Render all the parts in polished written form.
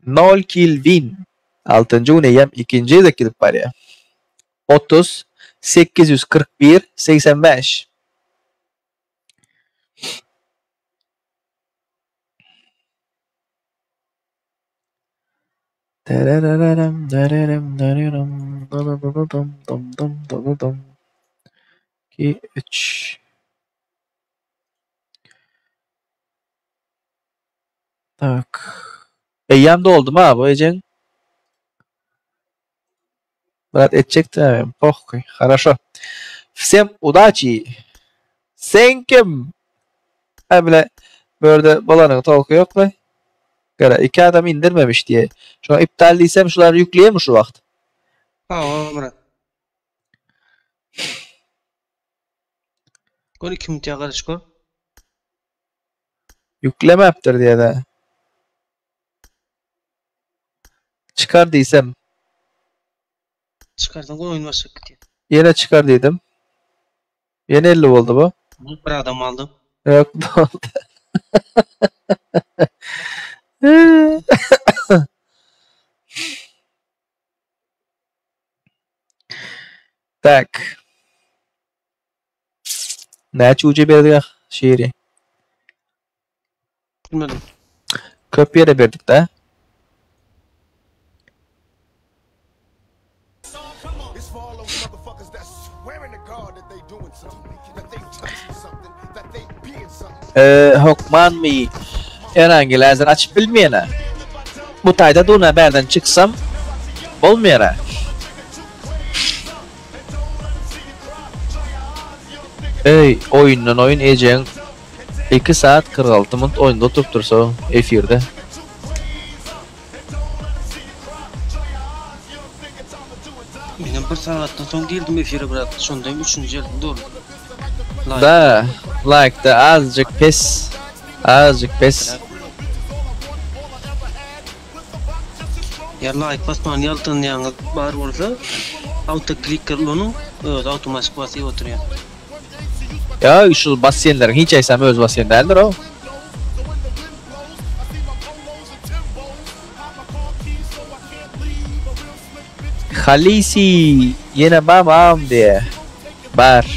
Nol kill win. Altynjy gün eýýäm ikinji gezek gidip barýar. 30 841 85. Terererem, dererem, dererem, dadadadadam, dam dam dadadam. 2 3 Tak. Eýýäm doldum ha bu ejeň. Brat etjekdi ha, pohkuy. Хорошо. Всем удачи. Sen kim? Ha bile börde bolanyň tolky ýokmy? Gara iki adam indirmemiş diýe. Şoňa iptal diýsem şular ýükleýärmi şu wagt? Hawa brat. Gör 2 minut ýa garaş gör. Ýüklemäpdir diýe-de. Çykar diýsem. Çykarsaň oýun başlap gidýär. Ýene çykar diýdim. Ýene 50 boldy bu. Bir adam aldy. Ýok doldy. Tak. Näçe uja berdik ah şiri? Bilmedim. Köp ýere berdik da. Ee, hökmanmy Erangel häzir açyp bilmeýän-ä. Bu taýda duna bärden çyksam bolmaýar-a. Eý, oýundan oýun ejeň 2 saat 46 minut oýunda oturyp dursa efirde. Menem bir sagatdan soň girdim efire brat. Şonda hem üçünji ýerden durdum. Like. Da, like-da azjyk pes. Azjyk pes. Eger like basman ýaltanýaňyz bar bolsa, auto klicker ulanyň, özi awtomatik basyp oturýar. Ýa şu basýanlaryň hiç aýsam öz basýan däldir o. Halisi ýene bamam diýe. Bar.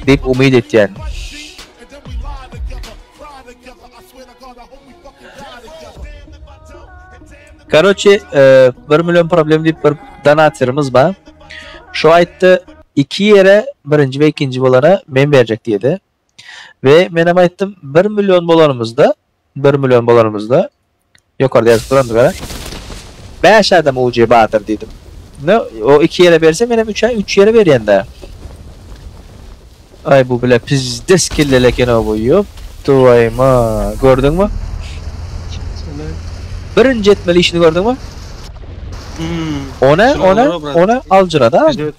Diýip umyt etýän. Karoçe, 1 million problem diýip bir donaterimiz bar. Şu aýtdy, iki ýere birinji we ikinji bolana men berjek diýdi. We men hem aýtdym, 1 million bolanymyzda, 1 million bolanymyzda ýokarda ýazyp durandyr gara. 5 adam UC batyr diýdim. Ne, o iki ýere berse men hem 3 3 ýere berýän da. Ay bu bile pizdes kelleli eken o bu. Ýop tuwaýma. Gördüňmi? Birinji etmeli işini gördüňmi? Hmm. Ona, Şuna ona, bra, brat. ona aljyrady.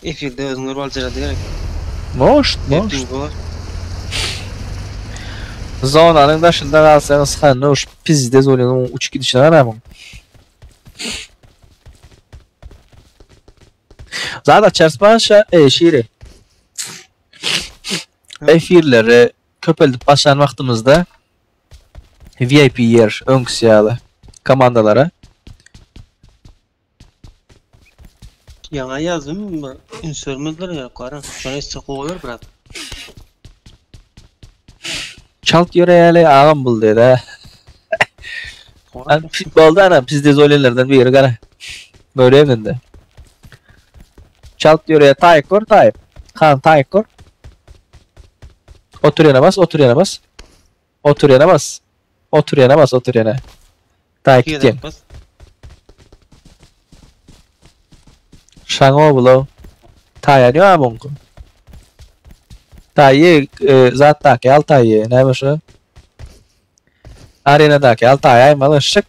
Efirde özüň görüp aljyrady gerek. Moşt, moşt. Hepimiz bor. Zonanyň daşynda galsaňyz hany uş pizdes bolýan uçup gidişine garamyň. Zat açarys başa, e, şiri. Efirleri köpeldip başlan wagtymyzda VIP ýer öňküsi ýaly komandalara. Ýaňa ýazdym, bir üns bermediler gerek gara. Şony etsek gowy bolar brat. Çalt ýöreýäli agam bul diýdi. An futbolda ana pizde oýlanlardan biri gara. Görýän indi. Çalt ýöreýär taýyk gör taýyk. Han taýyk gör. Otur ýene bas, otur ýene bas. Otur ýene bas. Otur ýene bas, otur ýene. Taýyk gitýän. Gezek bas. Şaňo bulo. Taýan ýok muňky. Taýy e, zatdaky al taýy. Näme şu? Arenadaky al taýy aýmaly şyk.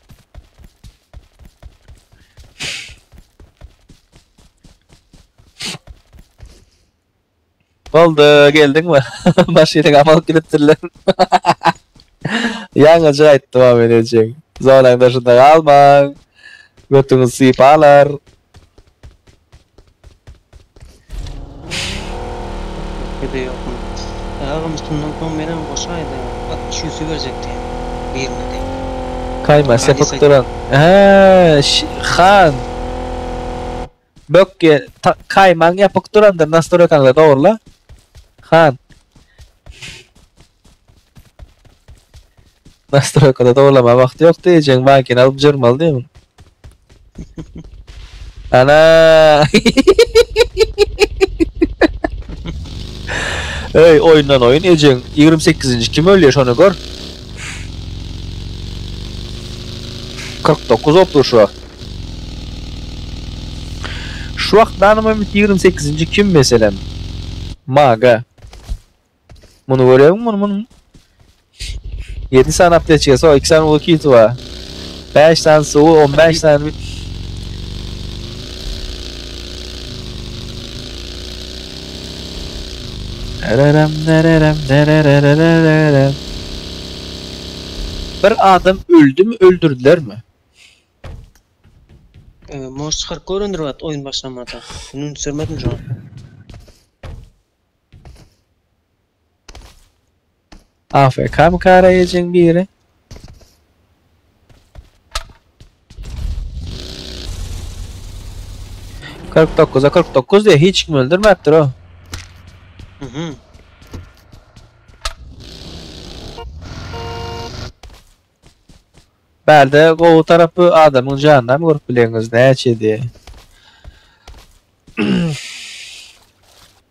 Boldy, geldiňmi? Maşynyň alyp gidipdirler. Ýaňyja aýtdym ha men ejeň. Zonaň daşynda galmaň. Götüňiz sypalar. Ede ýokmy? Agam şundan soň menem goşaýdy. 60 ýüzi berjekdi. Birini de. Kaýma sepik duran. Hä, han. Bökge kaýmaň ýapyk durandyr nastroýkaňda dogryla. Han. Nastroýkada dogrulama wagty ýok diýjeň makina alyp jyrmaly diýen. Ana. Ey oýundan oýun ejeň 28-nji kim ölýär şony gör. 49 bolup şu wagt. Şu wagt danyma 28-nji kim meselem? Maga. Muny görýäňmi muny muny? 7 sany apteçkası var, 2 sany ulkiti var. 5 sany suwy, 15 sany Nererem nererem nerererererem. Bir adam öldü mü öldürdüler mi? Ee, Mors çykaryp görendir wagt oýun başlamada. Bunu sürmedim şu an. AFK mı kara biri? 49'a 49 diye hiç kim öldürmeptir o. Hı hı. Bärde gowy tarapy adamyň janynam görüp bileňiz näçe diye.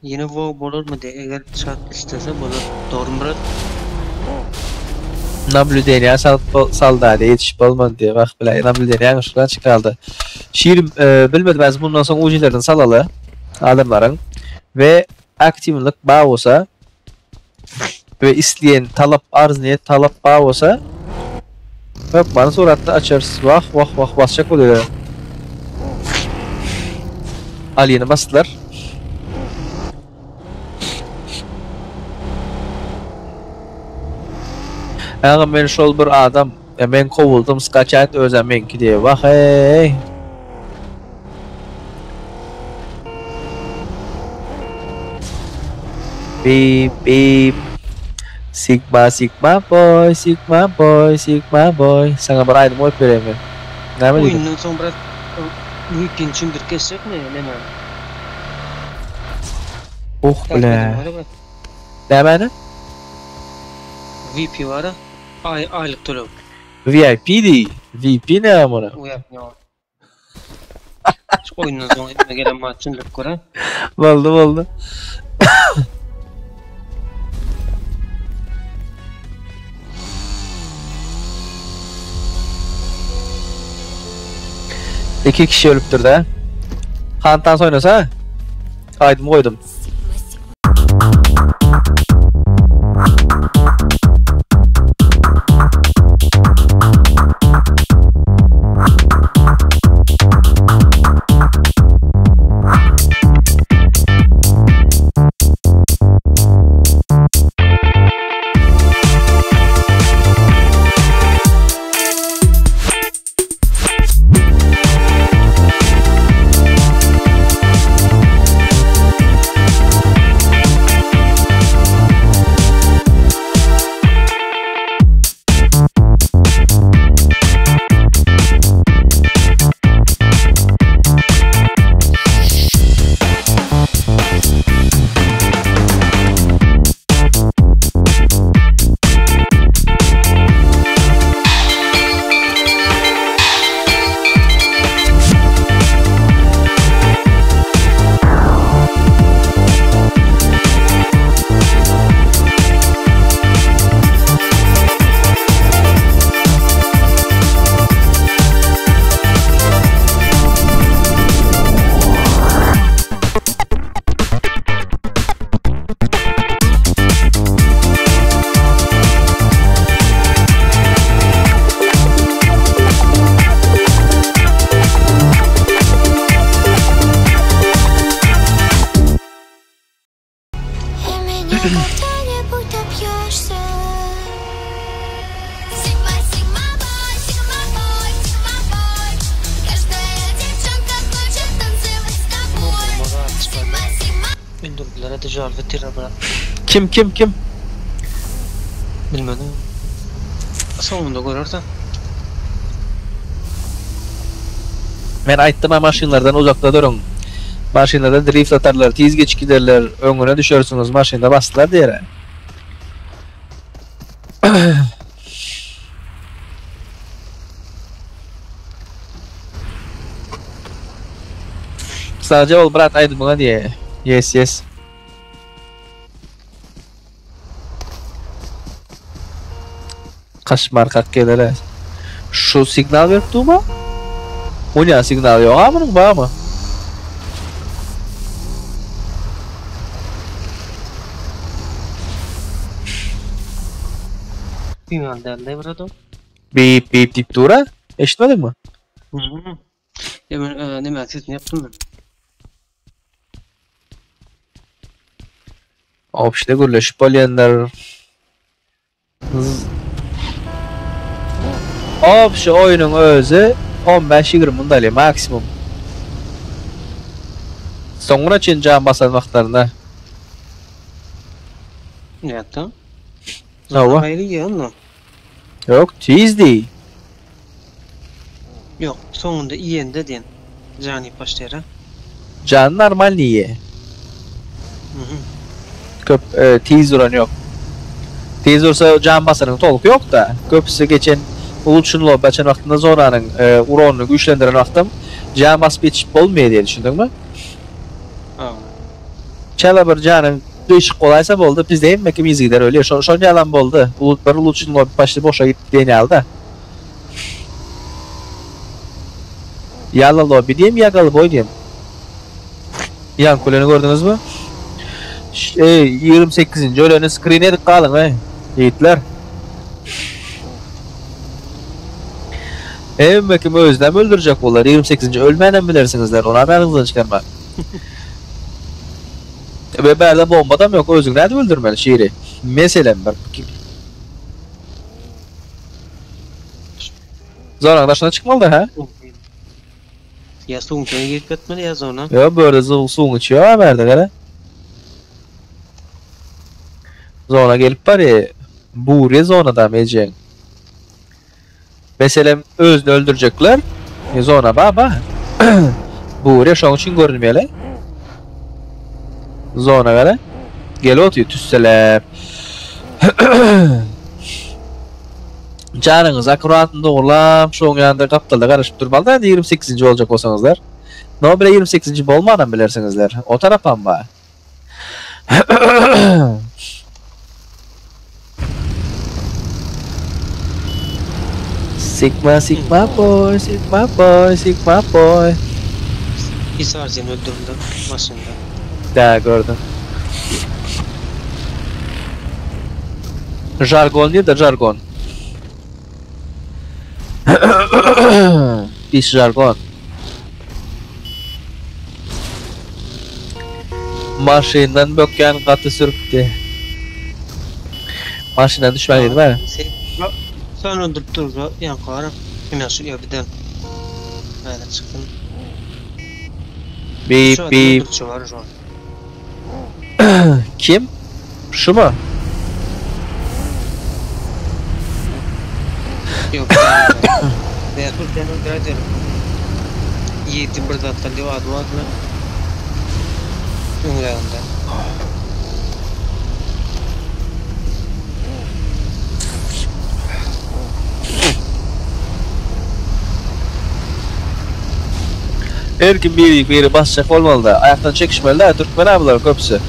Yine WoW bolar mı de eğer chat istese bolar. Doğru Murat? Nabludeniýa salda diye yetişip olmadı diye. Bak bile nabludeniýa şuradan çıkardı. Şiir e, bilmedim ben bundan sonra uculardan salalı adamların ve aktivlik bağ olsa ve isteyen talap arz niyet talap bağ olsa bak bana suratını açarız. Vah vah vah basacak oluyor. Ali'ni bastılar. Aga men şol bir adam ya men kovuldum skaçat özem menki diye. Vah hey. Beep beep. Sigma sigma boy sigma boy sigma boy. Sana bir aýdym goýup bereyim men. Näme diýdim? Oyundan soň biraz VPN çündür kesecek mi? Neme? Oh bile. Nämäni? VP var ha. Ay, aylık töleg. VIP diý. VP näme muny? Uýap ne o? Şu oyundan soň etme gelen maç çündürüp göre. Boldy boldy. İki kişi ölüpdür de. Hantan oynasa. Aýdym goýdum. И меня когда-нибудь добьешься Сигма, сигма бой, сигма бой, сигма бой Каждая девчонка хочет танцевать с тобой Сигма, сигма Öldürdüler hadi jarfı tira bırak. Kim kim kim? Bilmedim. Soňunda görersiň. Men aýtdym-a maşynlardan uzakda duruň. Maşynlardan drift atarlar, tiz geçip giderler, öňüne düşersiňiz, maşynda basdylar diýer-ä. Sagja bol brat aýdymyňa diýe. Yes yes. Kaşmar kak gelere. Şu signal berip durma. O ne signal yok ha bunun var mı? Signal dälde bir adam. Bip bip diýip dur-a. Eşitmediňmi? Ýa men näme sesini ýapdym men. Obşide gürleşip bolýanlar. Obşi oýnuň özi 15-20 munda alýar maksimum. Soňuna çen jan basan wagtlarynda. Nätdi? Hawa. Gaýry ýa Ýok, tiz diý. Ýok, soňunda iýende diýen. Jany başlaýar. Jany normalny iýe. Mhm. Köp e, tiz duran ýok. Tiz dursa jan basanyň tolky ýok-da. Köpüsi geçen ulçun lobby açan wagtynda zonanyň e, uronyny güýçlendiren wagtym jan basyp ýetişip bolmaýar diýe düşündiňmi? Ha. Çala bir janyň gyşyk bolaýsa boldy, bizde hemme kim yzygider ölýär. Şo şon ýalam boldy. Ulut bir ulçun lobby başly boşa gitdi diýen ýaly-da. Ýala lobby diýem, ýa golboý diýem. Ýaňky öleni gördüňizmi? Ey, 28-nji öleni skrin edip galyň ey, ýigitler. Hemme kim özünem öldürjek bolar. 28-nji ölmänem bilersiňizler. Onam ýadyňyzdan çykarmaň. Ve bärde bombadam ýok. Özüňi nädip öldürmeli şiri? Meselem bir. Zonaň daşyna çykmaly ha? Ýa suwuň içine girip ýatmaly ýa zona. Ýok, börde suwuň içi ýok bärde gara. Zona gelip barýa. Burýa zonada mejeň. Meselem özüni öldürjekler. E, zona ba ba. Burýa şoň üçin görünmeli. Zona gara. Gel otyr tüsseläp. Janyňyz akkuratny dogurlap, şoň ýanynda gapdalda garaşyp durmaly da, 28-nji boljak bolsaňyzlar. No bile 28-nji bolmanam bilersiňizler. O tarapam bar. Sigma Sigma boy, Sigma boy, Sigma boy. Hisar seni öldürdü maşynda. Da gördüm. Jargon nirde jargon? Pis jargon. Maşyndan bökýän gaty sürüpdi. Maşyndan düşmän dedim ha. Sen, sen öldürüp dur, ýaňky gara. Ine şu ýa birden. Häzir çyksyn. Bip Şu bip. öldürüpçi var şu an. Kim? Şu mu? Yok. Beyazıt sen öldürer Yiğit'in bir zatlar diye adı var mı? Öňlerinde. Her kim biri biri basacak bolmaly da. Ayaktan çekişmeli da Türkmen abiler köpüsi.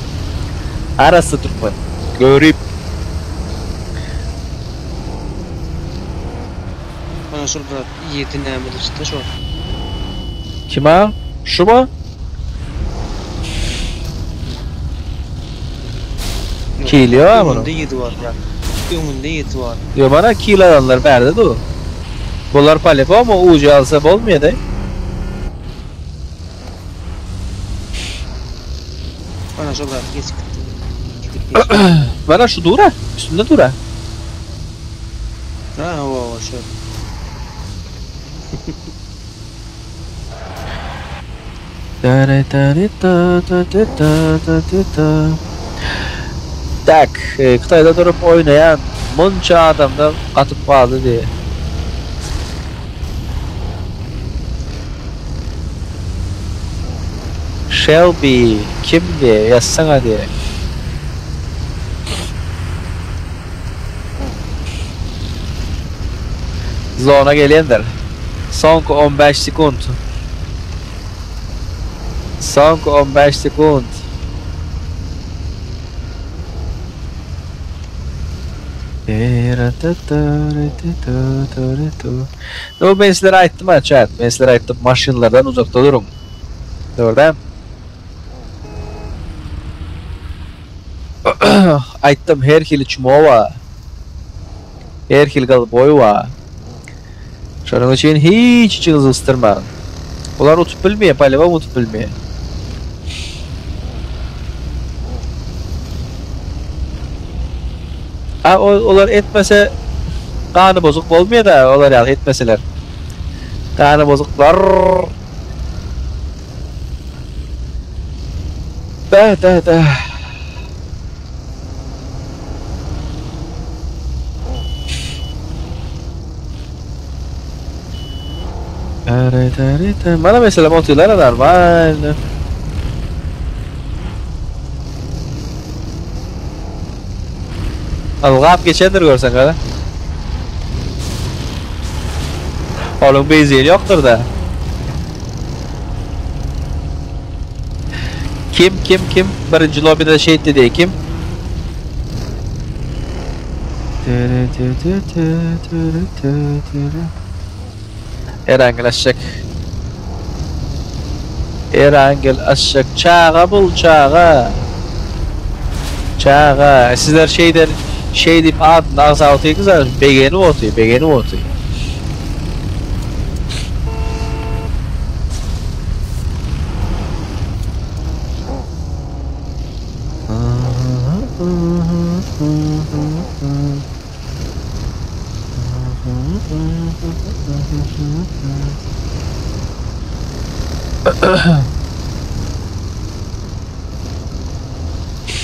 Arası Türkmen. Görüp. Bana şul bırak Yiğit'in nämedi işte şu an. Kim ha? Şu mu? Yok. Kili var bunun. Öňünde Yiğit var ya. Öňünde Yiğit var. Yo bana kill alanlar verdi du. Bunlar palep ama ucu alsa bolmuyor da. Bana şul bırak geç gitti. Gidip geç. Bana şu dura. Üstünde dura. Ha o o şu. Tak, e, Hytaýda durup oýnaýan Munça adamdan gatyp galdy diýe. Shelby kim diýe ýazsaňa diýe. Zona gelýändir. Soňky 15 sekunt. Soňky 15 sekunt. No men sizlere aýtdym ha chat. Men sizlere aýtdym maşynlardan uzakda duruň. Dogry däl? Aýtdym her hili çmo bar. Her hili golboý bar. Şonuň üçin hiç içiňizi ysdyrmaň. Olar utup bilmeýär, polibom utup bilmeýär. A olar etmese gany bozuk bolmaýar da olar ýaly etmeseler. Gany bozuklar. Da da da. Mana meselem otyrlar normal. Ylgap geçendir görseň gara. Onuň benzini ýokdur da. Kim kim kim birinji lobide şeýtdi diýe kim? Erangel aşak. Erangel aşak. Çaga bul çaga. Çaga. Sizler şeyden şey diýip adyny agzap otyrdyňyz begenip otyr, begenip otyr.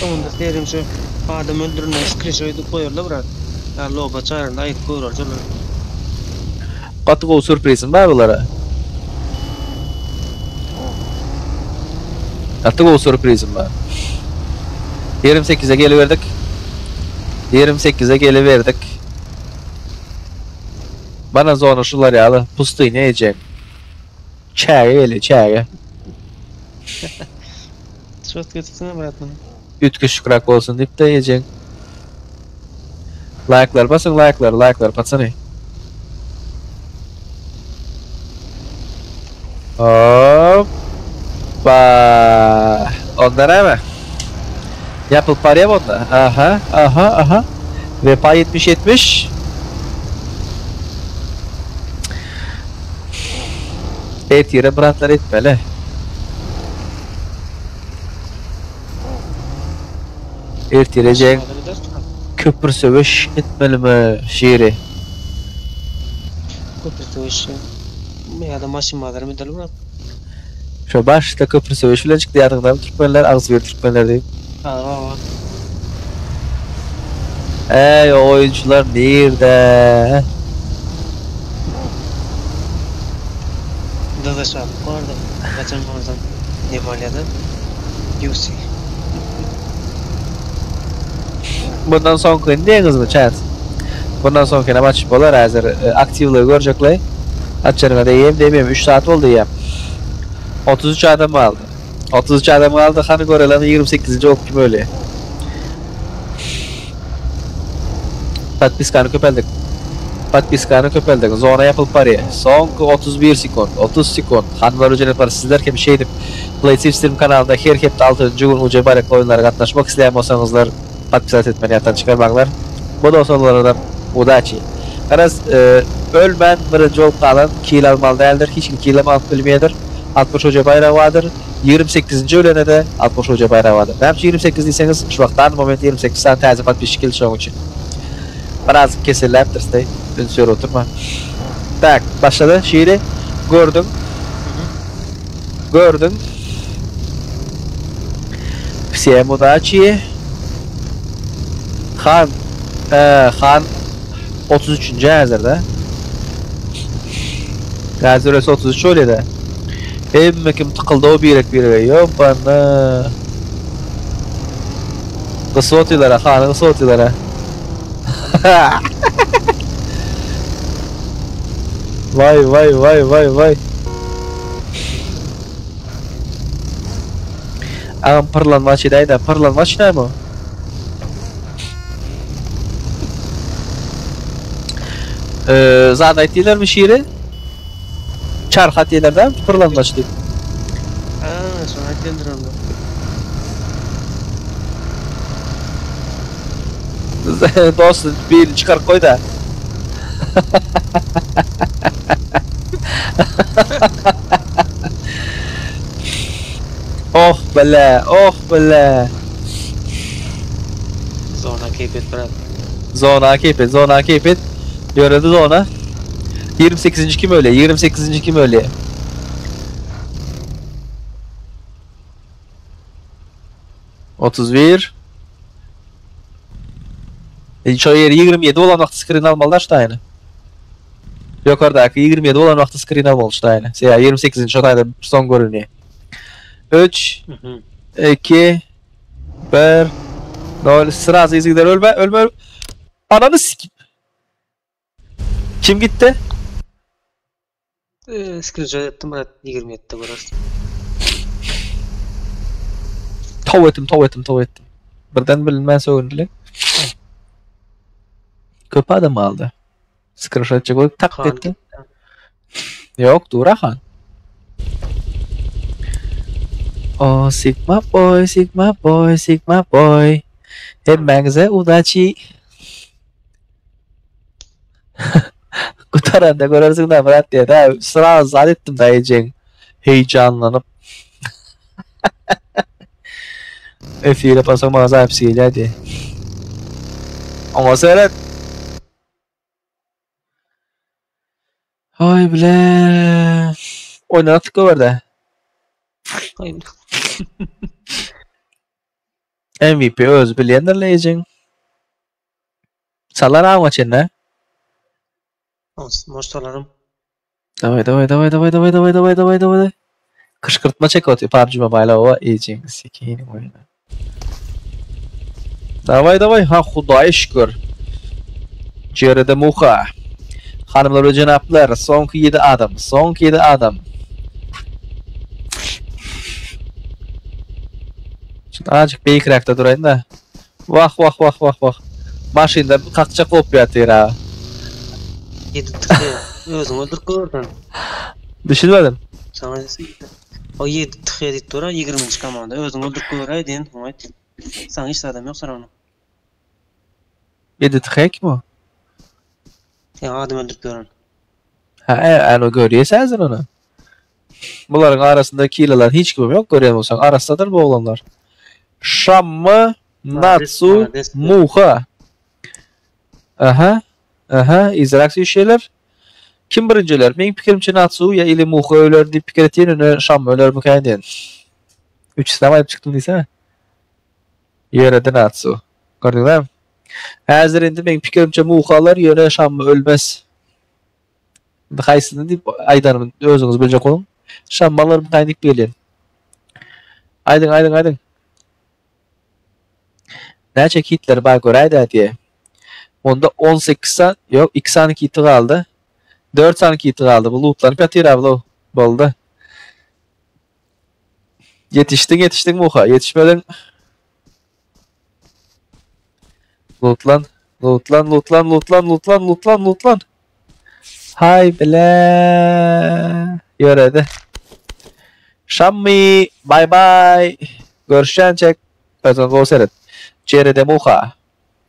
Soňunda serim şu adam öldürende skrinşot edip goýarlar brat. Ýa loba çagyranda aýyp görer şolar. Gaty gowy sürprizim bar bulara. Gaty gowy sürprizim bar. 28-e geliberdik. 28-e geliberdik. Bana zona şular ýaly pustyny ejeň. Çäge gelýär, çäge. Şot getirsene brat muny. Üýtgeşikräk bolsun diýip-de ejeň. Laýklar basyň, laýklar, laýklar patsany. Hoppa. Onda näme? Ýapylyp barýar onda. Aha, aha, aha. Vefa 70 70. Ertire bratlar etmeli. Ertire jeň köpür söweş etmelimi şiri? Köpür söweş ýa-da maşyn bazary medeli brat. Şo başda köpür söweş bilen çykdy ýadyňdamy türkmenler agzybir türkmenler diýip. Hawa. Äý o oýunçylar nirde? Dyzaşarlyk bardy. Haçan bolsam Nemaliýada UC. Bundan soňkyny diýeňizmi chat? Bundan soňkyny açyp bolar häzir e, aktiwligi görjekleý. Açaryňa diýem diýmem 3 saat boldy diýem. 33 adam galdy. 33 adam galdy hany göreli 28-nji bolup kim ölýär. Podpiskany köpeldik. Podpiskany köpeldik. Zona ýapylyp barýar. Soňky 31 sekund, 30 sekund. Hanlar ujenetler sizler hem şeýdip Play System kanalynda her hepde 6-njy gün uje barekli oýunlara gatnaşmak isleýän bolsaňyzlar podpisat etmeni ýatdan çykarmaňlar. Bu dostlardan udaçi. Garaz, e, ölmän birinji bolup galan kill almaly däldir. Hiç kim kill alyp bilmeýärdir. 60 hoca baýragy bardyr. 28-nji ölene de 60 hoca baýragy bardyr. Näme üçin 28 diýseňiz, şu wagtdan moment 28 sany täze podpisçik geldi şonuň üçin. Biraz keselläpdir stay. Üns berip oturma. Tak, başlady. Şiri gördüm. Gördüm. Всем удачи. Han. Ee, Han 33. häzirde. Häzir öse 33 bolýar-da. Hemme kim tykyldy o birek birege. Ýok bana. Gysyp otyrlar, hany gysyp otyrlar. Vay vay vay vay vay. Agam pyrlanmaç edäýdä. Pyrlanmaç näme o? Ee, zat aýt diýlermi şiri? Çarha diýler da, pyrlanmaç diýip. Ha, şony aýtýandyr onda. Dost birini çykaryp goý da. Oh bile, oh bile. Zona keýp et brat. Zona keýp et, zona keýp et. Ýöredi zona. 28-nji kim ölýär? 28-nji kim ölýär? 31 E, şo ýeri 27 bolan wagty skrin almaly da ştaýny. Ýokardaky 27 bolan wagty skrin almaly ştaýny. Ýa 28-nji şo taýda soň görünýär. 3 2 1 0 Srazy yzygider ölme, ölme, ölme. Ananı sikip. Kim gitti? Ee, screenshot etdim brat 27-de görersin. Tow etdim, tow etdim, tow etdim. Birden bilinmän sögündiler. Köp adam aldy. Screenshot etjek bolup tak etdi. Ýok, dur han. Oh, Sigma boy, Sigma boy, Sigma boy. Hemmäňize udaçi. Gutaranda görersiň da brat diýdi. Ha, sraz zat etdim da ejeň. Heýjanlanyp. Efire basak maňa zapis gelýär diýdi. Oňa seret. Oý bile. Oýnadyk göberde. MVP özi bilýändir leýjeň. Salar aňa çenli. Moş salarym. Daway daway daway daway daway daway daway daway daway. Kışkırtma çek otyr PUBG Mobile owa ejeň sikini oýna. Daway daway ha hudaýa şükür. Jerede muha. Hanymlar we jenaplar, soňky 7 adam, soňky 7 adam. Şunu azıcık beýikräkde duraýyn da. Wah wah wah wah wah. Maşynda kakjak bolup ýatyr ha. Ýedi tıky. Özüň öldürip gördün. Düşünmedim. Sana o 7 tıky edip dur 20-nji komanda. Özüň öldürip göräý diýen, oňa aýtdym. Sana hiç adam ýok soragyna. 7 tıky kim o? Ýa adam öldürip gören. Ha, e, ony görýäs häzir ony. Bularyň arasynda kilalar hiç kimim ýok görýän bolsaň arassadyr bu oglanlar. Şammy, Natsu, Muha. Aha. Aha, izrak şeýler. Kim birinji öler? Meň pikirimçe Natsu ýa ili Muha öler diýip pikir etýän, ýöne Şammy ölermikä diýen. Üçüsinem aýdyp çykdym diýsene. Ýöredi Natsu. Gördüňizmi? Häzir indi meň pikirimçe Muha alar, ýöne Şammy ölmez. Indi haýsyny diýip aýdanymy özüňiz biljek boluň. Şammy alarmyka diýip gelýän. Aýdyň, aýdyň, aýdyň. Näçe kitler bar göräýdä diýe. Onda 18 san, ýok, 2 sany kiti galdy. 4 sany kiti galdy. Bu lootlanyp ýatyr ablo. Boldy. Ýetişdiň, ýetişdiň muha. Ýetişmediň. Lootlan, lootlan, lootlan, lootlan, lootlan, lootlan, lootlan. Hay bile. Ýöredi. Şammy, bye bye. Görüşýänçek. Özüňe gowy seret. Jerede muha.